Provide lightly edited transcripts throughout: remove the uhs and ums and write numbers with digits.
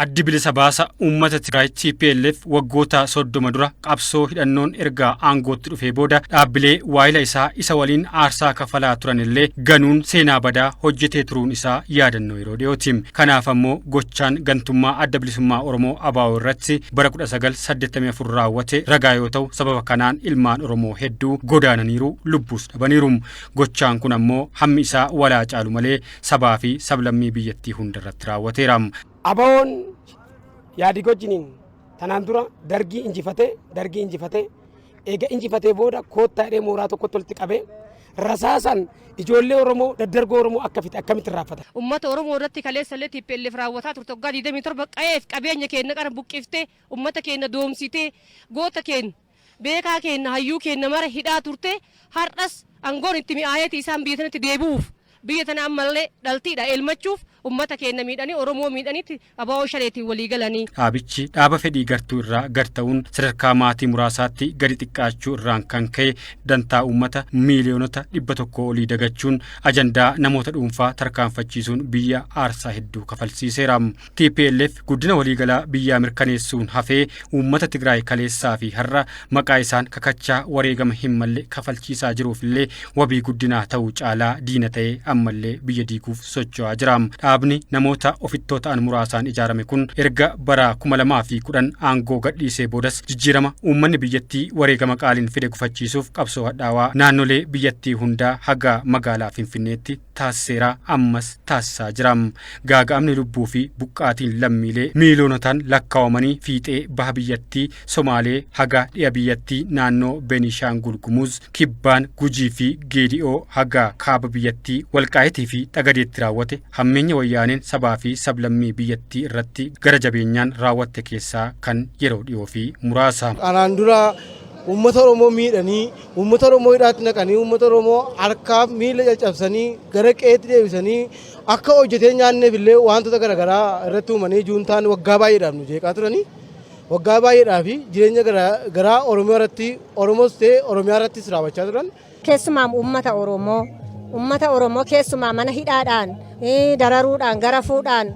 Addi Bilisa Baasa Uummata Tigraay TPLF waggoota 30 dura qabsoo hidhannoon erga aangootti dhufee booda dhaabbilee waayila isaa isa waliin aarsaa kafalaa turan illee ganuun seenaa badaa hojjetee turuun isaa yaadannoo yeroo dhiyooti. Kanaaf ammoo gochaan gantummaa Adda Bilisummaa Oromoo ABO irratti bara 1984 raawwate ragaa yoo ta'u sababa kanaan ilmaan Oromoo hedduu godaananiiru lubbuus dhabaniiru. Gochaan kun ammoo hammi isaa walaa caalu malee sabaa fi sablammii biyyattii hundarratti raawwateera. ABOn Yaadig wajjiniin tanaan dura dargii injifatee dargii injifatee eega injifatee booda koottaa jedhee mooraa tokkotti walitti qabee rasaasaan ijoollee Oromoo daddargoo Oromoo akka fixe akkamitti irraanfata. Ummata Oromoo irratti kaleessa illee tplf raawwataa turte waggaa 27 qa'eef qabeenya keenna qara buqqiftee ummata keenna doomsitee goota keenna beekaa keenna hayyuu keenna mara hidhaa turte har'as angoon itti mi'aayeeti isaan biyya tanatti deebi'uuf Biyya tana ammallee dhaltiidha elmachuuf ummata keenna miidhanii Oromoo miidhaniiti ABO Shaneetiin walii galanii. Dhaabichi dhaaba fedhii gartuu irraa gad ta'uun sadarkaa maatii muraasaatti gadi xiqqaachuu irraan kan ka'e dantaa uummata miiliyoonota 100 olii dagachuun ajandaa namoota dhuunfaa tarkaanfachiisuun biyya aarsaa hedduu kafalsiiseera. Tplf guddina waliigalaa biyyaa mirkaneessuun hafee uummata Tigraay kaleessaa fi har'a maqaa isaan kakachaa wareegama hin malle kafalchiisaa jiruuf illee wabii guddinaa ta'uu caalaa diina ta'ee ammallee biyya diiguuf socho'aa jira. Dhaabni namoota ofittoo ta'an muraasaan ijaarame kun erga bara 2010 aangoo gadhiisee boodas jijjiirama uummanni biyyattii wareegama qaaliin fide gufachiisuuf qabsoo hadhaawaa naannolee biyyattii hundaa haga magaalaa Finfinneetti taasiseera, ammas taasisaa jira. Gaaga'amni lubbuu fi buqqaatiin lammiilee miiliyoonotaan lakkaawamanii fiixee baha biyyattii Somaalee haga dhiha biyyattii naannoo Beenishaangul Gumuz, kibbaan Gujii fi Geedi'oo haga kaaba biyyattii Walqaayitii fi Xagadeetti raawwate hammeenya Wayyaaneen sabaa fi sablammii biyyattii irratti gara jabeenyaan raawwatte keessaa kan yeroo dhiyoo fi muraasa. Kanaan dura uummata Oromoo miidhanii, uummata Oromoo hidhaatti naqanii, uummata Oromoo harkaaf miila caccabsanii gara qe'eetti deebisanii akka hojjetee nyaanneef illee wantoota garaagaraa irratti uumanii juuntaan waggaa baay'eedhaaf nu jeeqaa turanii. Waggaa baay'eedhaaf jireenya garaa Oromoo irratti Oromoos ta'e Oromiyaa irrattis raawwachaa turan. Keessumaa uummata Oromoo uummata Oromoo keessumaa mana hidhaadhaan dararuudhaan garafuudhaan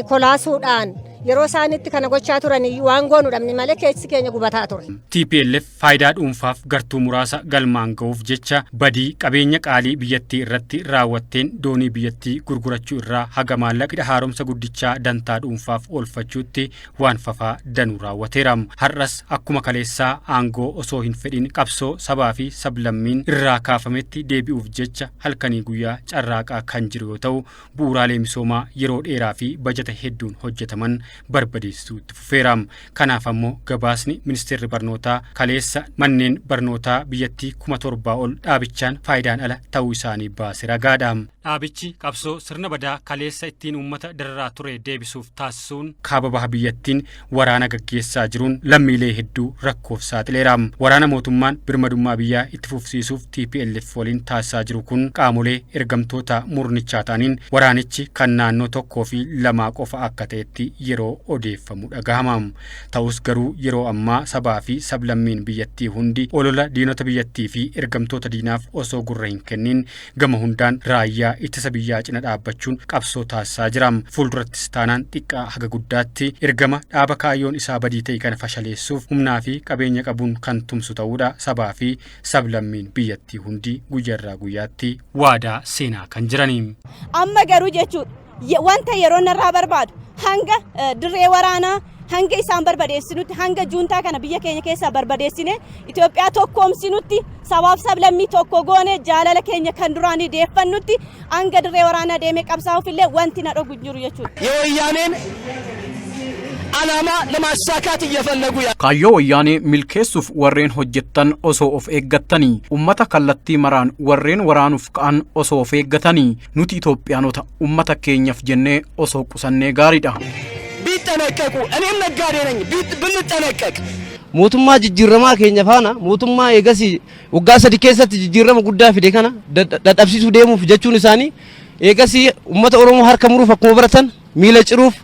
kolaasuudhaan yeroo isaan itti kana gochaa turan iyyuu waan goonu dhabne malee keessi keenya gubataa ture. Tplf faayidaa dhuunfaaf gartuu muraasa galmaan ga'uuf jecha badii qabeenya qaalii biyyattii irratti raawwatteen doonii biyyattii gurgurachuu irraa haga maallaqa hidha haaromsa guddichaa dantaa dhuunfaaf oolfachuutti waan fafaa danuu raawwateera. Har'as akkuma kaleessaa aangoo osoo hin fedhin qabsoo sabaa fi sablammiin irraa kaafametti deebi'uuf jecha halkanii guyyaa carraaqaa kan jiru yoo ta'u, bu'uuraalee misoomaa yeroo dheeraa fi bajata hedduun hojjetaman barbadeessuu itti fufeera. Kanaaf ammoo gabaasni ministeerri barnootaa kaleessa manneen barnootaa biyyattii 7,000 ol dhaabichaan faayidaan ala ta'uu isaanii baase ragaadha. Dhaabichi qabsoo sirna badaa kaleessa ittiin uummata dararaa ture deebisuuf taasisuun kaaba baha biyyattiin waraana gaggeessaa jiruun lammiilee hedduu rakkoof saaxileera. Waraana mootummaan birmadummaa biyyaa itti fufsiisuuf tplf waliin taasisaa jiru kun qaamolee ergamtoota murnichaa ta'aniin waraanichi kan naannoo tokkoo fi lamaa qofa akka ta'etti yeroo odeeffamu dhagahama. Ta'us garuu yeroo ammaa sabaa fi sablammiin biyyattii hundi olola diinota biyyattii fi ergamtoota diinaaf osoo gurra hin kenniin gama hundaan raayyaa ittisa biyyaa cina dhaabbachuun qabsoo taasisaa jira. Fuuldurattis taanaan xiqqaa haga guddaatti ergama dhaaba kaayyoon isaa badii ta'e kana fashaleessuuf humnaa fi qabeenya qabuun kan tumsu ta'uudha sabaa fi sablammiin biyyattii hundi guyyarraa guyyaatti waadaa seenaa kan jirani. Amma garuu jechuudha wanta yeroo narraa barbaadu hanga dirree waraanaa hanga isaan barbadeessinutti hanga juuntaa kana biyya keenya keessaa barbadeessine Itoophiyaa tokkoomsinutti sabaaf sablammii tokko goone jaalala keenya kan duraanii deeffannutti hanga dirree waraanaa deemee qabsaa'uuf illee wanti na dhogu hin jiru jechuudha. የወያኔን ዓላማ ለማሳካት እየፈለጉ ያ Kaayyoo Wayyaanee milkeessuuf warreen hojjettan osoo of eeggattanii, ummata kallattii maraan warreen waraanuuf ka'an osoo of eeggatanii, nuti Itoophiyaanota ummata keenyaf jennee osoo qusannee gaariidha. ቢጠነቀቁ እኔም ነጋዴ ነኝ ብንጠነቀቅ Mootummaa jijjiirramaa keenya faana mootummaa eegasii waggaa sadi keessatti jijjiirrama guddaa fide kana dadhabsiisuu deemuuf jechuun isaanii eegasii uummata Oromoo harka muruuf akkuma baratan miila ciruuf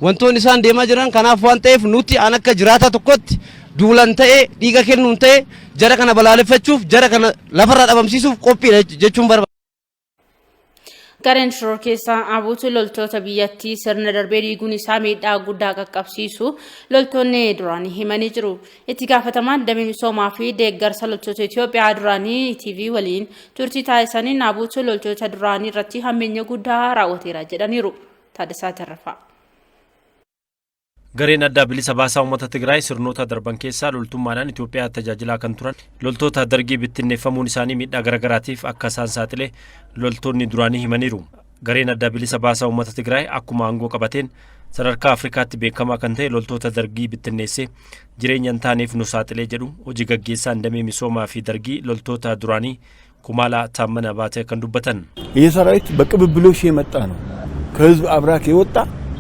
wantoonni isaan deemaa jiran kanaaf waan ta'eef nuti an akka jiraataa tokkotti duulan ta'ee dhiiga kennuun ta'e jara kana balaaleffachuuf jara kana lafarraa dhabamsiisuuf qophiidha jechuun barbaada. Gareen shororkeessaa ABUT loltoota biyyattii sirna darbee diiguun isaa miidhaa guddaa qaqqabsiisu loltoonni duraanii himanii jiru. Itti gaafatamaan damee misoomaa fi deeggarsa loltoota Itoophiyaa duraanii ETV waliin turtii taasisaniin ABUT loltoota duraanii irratti hammeenya guddaa raawwateera jedhaniiru. Taaddasaa Tarrafaa. Gareen addaa bilisa baasaa uummata Tigraay sirnoota darban keessaa loltummaadhaan Itoophiyaa tajaajilaa kan turan loltoota Dargii bittinneeffamuun isaanii miidhaa garaagaraatiif akka isaan saaxile loltoonni duraanii himaniiru. Gareen addaa bilisa baasaa uummata Tigraay akkuma aangoo qabateen sadarkaa Afrikaatti beekamaa kan ta'e loltoota Dargii bittinneessee jireenya hin taaneef nu saaxilee jedhu hojii gaggeessaan damee misoomaa fi Dargii loltoota duraanii Kumaalaa Taammana Baatee kan dubbatan. ይህ ሰራዊት በቅብብሎሽ የመጣ ነው። ከህዝብ አብራክ የወጣ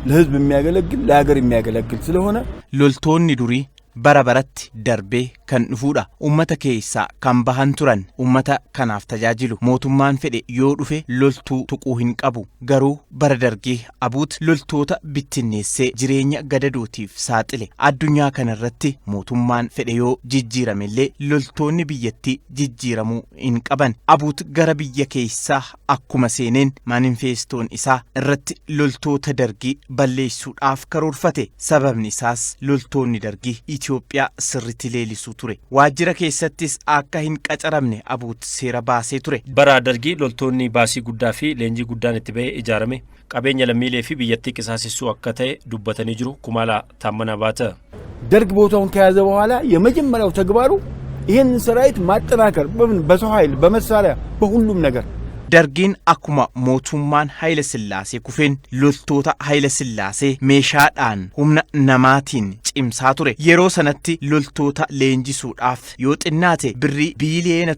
ለህዝብ የሚያገለግል ለሀገር የሚያገለግል ስለሆነ Loltoonni durii bara baratti darbee kan dhufuudha. Uummata keessaa kan bahan turan uummata kanaaf tajaajilu. Mootummaan fedhe yoo dhufe loltuu tuquu hin qabu. Garuu bara Dargii ABUT loltoota bittinneessee jireenya gadadootiif saaxile. Addunyaa kanarratti mootummaan fedhe yoo jijjiiramellee loltoonni biyyattii jijjiiramuu hin qaban. ABUT gara biyya keessaa akkuma seeneen maaninfeestoon isaa irratti loltoota Dargii balleessuudhaaf karoorfate. Sababni isaas loltoonni Dargii Itoophiyaa sirriitti leellisuu ture. Waajjira keessattis akka hin qacaramne ABUT seera baasee ture. Bara Dargii loltoonni baasii guddaa fi leenjii guddaan itti bahee ijaarame qabeenya lammiilee fi biyyattii qisaasessuu akka ta'e dubbatanii jiru Kumaalaa Taammanaa Baata. ደርግ ቦታውን ከያዘ በኋላ የመጀመሪያው ተግባሩ ይህንን ሰራዊት ማጠናከር በምን በሰው ኃይል በመሳሪያ በሁሉም ነገር። Dargiin akkuma mootummaan Hayila Sillaasee kufeen loltoota Hayila Sillaasee meeshaadhaan humna namaatiin cimsaa ture. Yeroo sanatti loltoota leenjisuudhaaf yoo xinnaate birrii 1 biiliyoona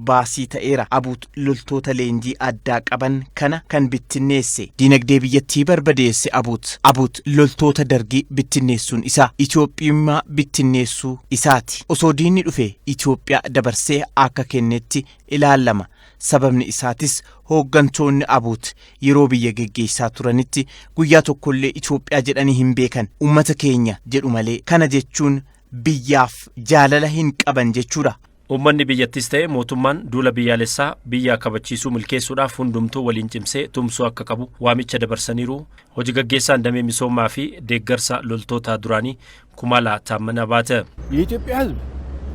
baasii ta'eera. ABUT loltoota leenjii addaa qaban kana kan bittinneesse. Dinagdee biyyattii barbadeesse ABUT. ABUT loltoota Dargii bittinneessuun isaa Itoophiyummaa bittinneessuu isaati. Osoo diinni dhufe Itoophiyaa dabarsee akka kennetti ilaalama. Sababni isaatis hooggantoonni ABUT yeroo biyya geggeessaa turanitti guyyaa tokkollee Itoophiyaa jedhanii hin beekan. Uummata keenya jedhu malee. Kana jechuun biyyaaf jaalala hin qaban jechuudha. Uummanni biyyattis ta'e mootummaan duula biyyaalessaa biyya kabachiisuu milkeessuudhaaf hundumtuu waliin cimsee tumsuu akka qabu waamicha dabarsaniiru. Hojii gaggeessaan damee misoomaa fi deeggarsa loltoota duraanii Kumaalaa Taammanaa Baate. የኢትዮጵያ ሕዝብ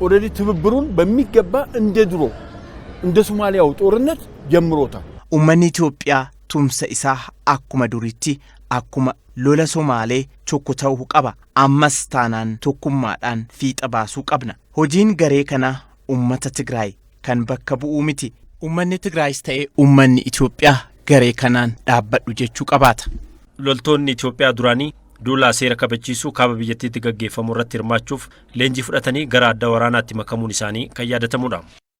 ኦልሬዲ ትብብሩን በሚገባ እንደ ድሮ እንደ ሶማሊያው ጦርነት ጀምሮታል። Uummanni Itoophiyaa tumsa isaa akkuma duritti akkuma lola Somaalee tokko ta'uu qaba. Ammas taanaan tokkummaadhaan fiixa baasuu qabna. Hojiin garee kanaa uummata Tigraay kan bakka bu'uu miti. Uummanni Tigraayis ta'e uummanni Itoophiyaa garee kanaan dhaabbadhu jechuu qabaata. Loltoonni Itoophiyaa duraanii duula seera kabachiisuu kaaba biyyattiitti gaggeeffamu irratti hirmaachuuf leenjii fudhatanii gara adda waraanaatti makamuun isaanii kan yaadatamudha.